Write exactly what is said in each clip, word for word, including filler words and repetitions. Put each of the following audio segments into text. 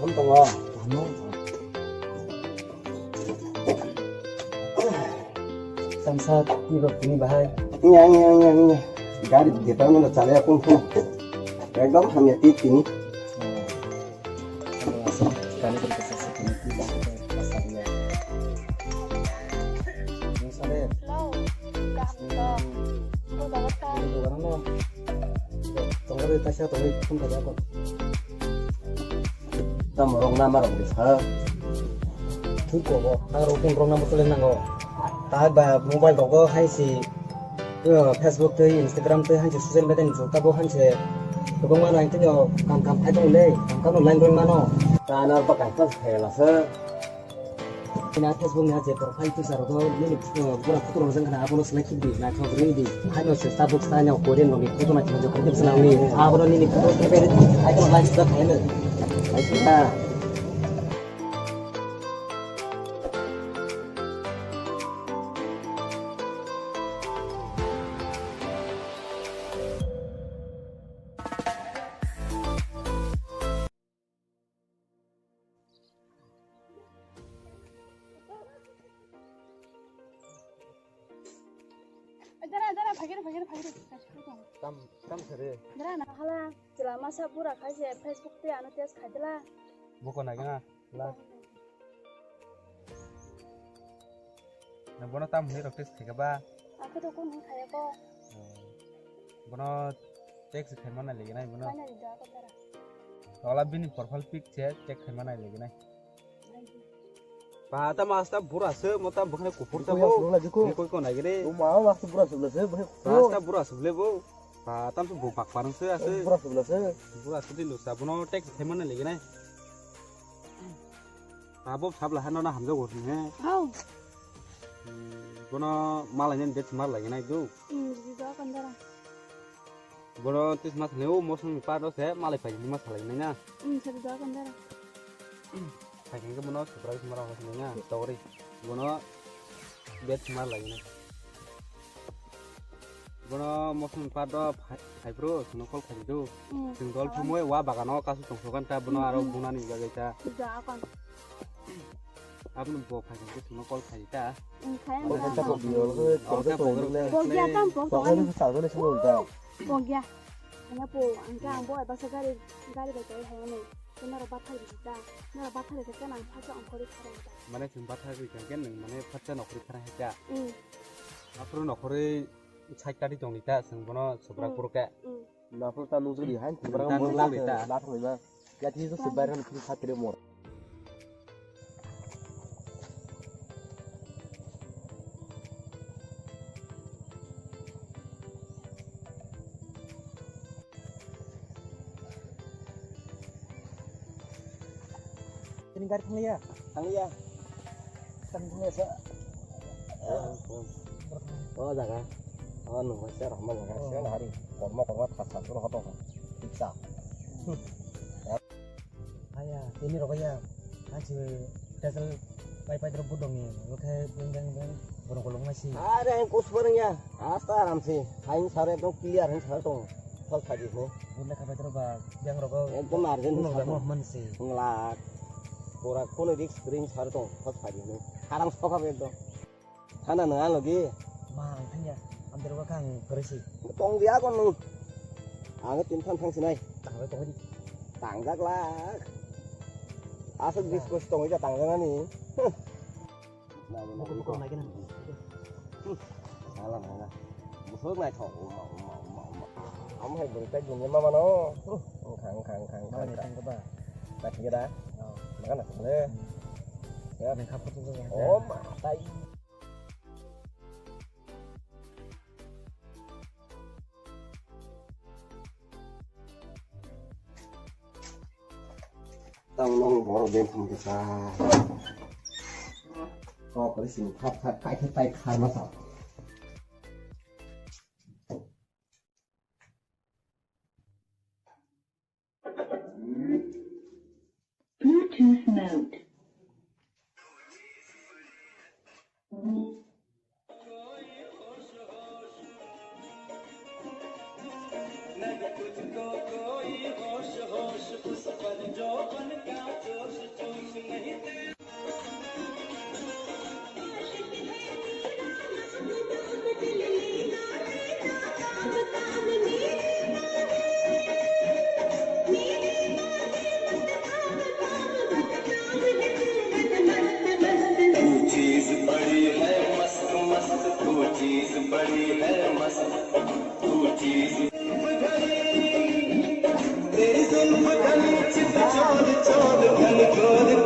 Tamo tongo. Tamo. Samsa twi rok tini bahai. Iya, iya, iya, iya. Gari department chalai akung kung. Ekdom hamya twi tini. Gari department chalai akung kung. Hello. Kaham to. Bo jaga ta. Tongori taisa tongori phone khaja ko. Tamo rok nama rok de sa. Thik ko bo. Ta rok phone rok nama tole nango. Ta ba mobile rok hai si, eh, Facebook tei Instagram tei hai si social media ni jota bo hai se. Rok ma nang tino kam kam phai tong le. Kam kam no line rok mano. Ta na ba kai ta phela sa. Ina Facebook ni je profile picture rogo nini, uh, bura photo rok jang kana abono select khibdi, naithok ringdi. Haino se tabuk sa nya Korean rokni photo naithok jok khe selangni. Abono nini photo khe ai kono like sa khaino. Ai sa. Dara, dara, phagir, phagir, phagir. Tam, tam sari. Dara, na hala, chwla masa bura khai se Facebook tei ano test khai dela. Boko nai gana, la. Nang bono tam hwnwi rok test khai ba? Ako to kon khai ko. Bono test khai mana lagi nai bono. Mana di da ko dara. Tola bini profile pic se check khai mana lagi nai. Ba ta masta bura se mo ta bukhne kupur ta bo. Koi ko nai gre. O ma masta bura se bura se bukhne. Masta bura se bole bo. Ba tam se bo bak parang se ase. Bura se bura se. Bura se din sa bono tek se mana legi nai. Abo sabla hano na hamjak go ne. Hau. Bono malai ne bet mar lagi nai do. Hmm, di do kan dara. Bono tis mas ne o mosong pa do se malai pai ni mas lagi nai na. Hmm, se di do kan dara. Phai khe bono subrai sumara hosni na togri. Bono bet sumar lagi na. Bono mosong pa do phai, phai bro, sino call khai do. Hmm. Sing dol thumoi wa bagano kasu tong sokan ta bono aro bunani bagwi ta. Ja akon. Aboni bo phai khe sino call khai ta. Hmm, khai. Bo ta ko biol ko. Pogya tam pog. Pogya. Pogya. Anya po, angke ang bo basa gari, gari bai tei hai ani. Nora bathar ri ta. Nora bathar ri ta nang phacha ongkhori kharang ta. Mane chwng bathar ri kha khe nwng mane phacha nokhori kharang hai ta. Hmm. Aphuru nokhori side kati tongni ta chwng bono subra kuru khe. Hmm. Naphuru ta nujuri hai. Ta nujuri ta. Bathar ri ba. Ya thi so subra ran phiri khatri mor. Ini gari thangya? Thangya. Thangya sa. Oh, oh. Oh, jaga. Oh, nunggu saya rahman jaga. Oh. Saya hari korma korma tak tak suruh hoto. Pizza. Haya, tini rok ya. Hachi tetel pai pai drop budong ni. Oke, beng beng beng. Borok kolong nasi. Are, ang kus bareng ya. Asta aram se. Hain sare ekdom clear hain sare tong. Phal khaji ne. Bunda khabai drop ba. Yang rok. Ekdom urgent sare tong. Mo man se. Nglak. Pura kono risk ring sare tong. Phal khaji ne. Harang sokha ekdom. Thana nang ano gi. Ma, ang thangya. Amder wa kang keresi. Tong dia kon nung. Ang tin than thang sinai. Tang tong di. Tangjak lak. Asal diskus tong ija tangjak ani. Buku buku lagi nang. Salam mana. Busuk nai thok. Uma uma uma uma. Am hai beri tai dunia mama no. Khang khang khang khang. Mana ni tang keba. Nak kira. Makan nak boleh. Ya. Nang khap khap. Oh, matai. Tang nong borok beng thang kisa. Kok kali sini thap thap kai thap kai kharma sa. Bluetooth mode.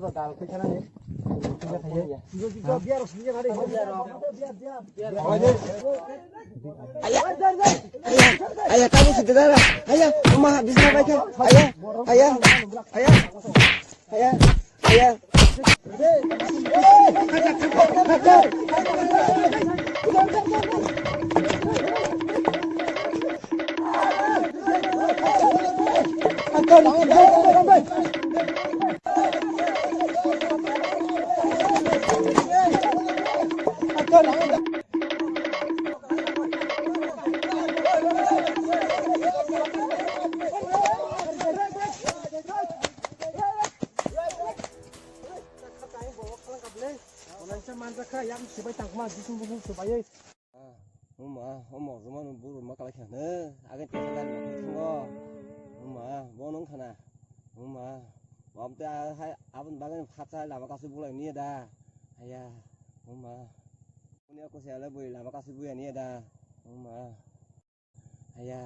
to dal khe khana ni. Aya, aya, aya, tabu sida dara. Aya, ma, bisna bai khe. Aya, aya, aya, aya, aya. Manjakha yang sibai tangma, bising bising sibai. Uma, uma, uma, buru ma kalai khana. Agin tesa dan ma thango. Uma, bo nung khana. Uma. Om te a hai aboni bagwi phatsa lama kasu bulai niya da. Aya, oma. Uni ako se ale bui lama kasu buya niya da. Oma. Aya.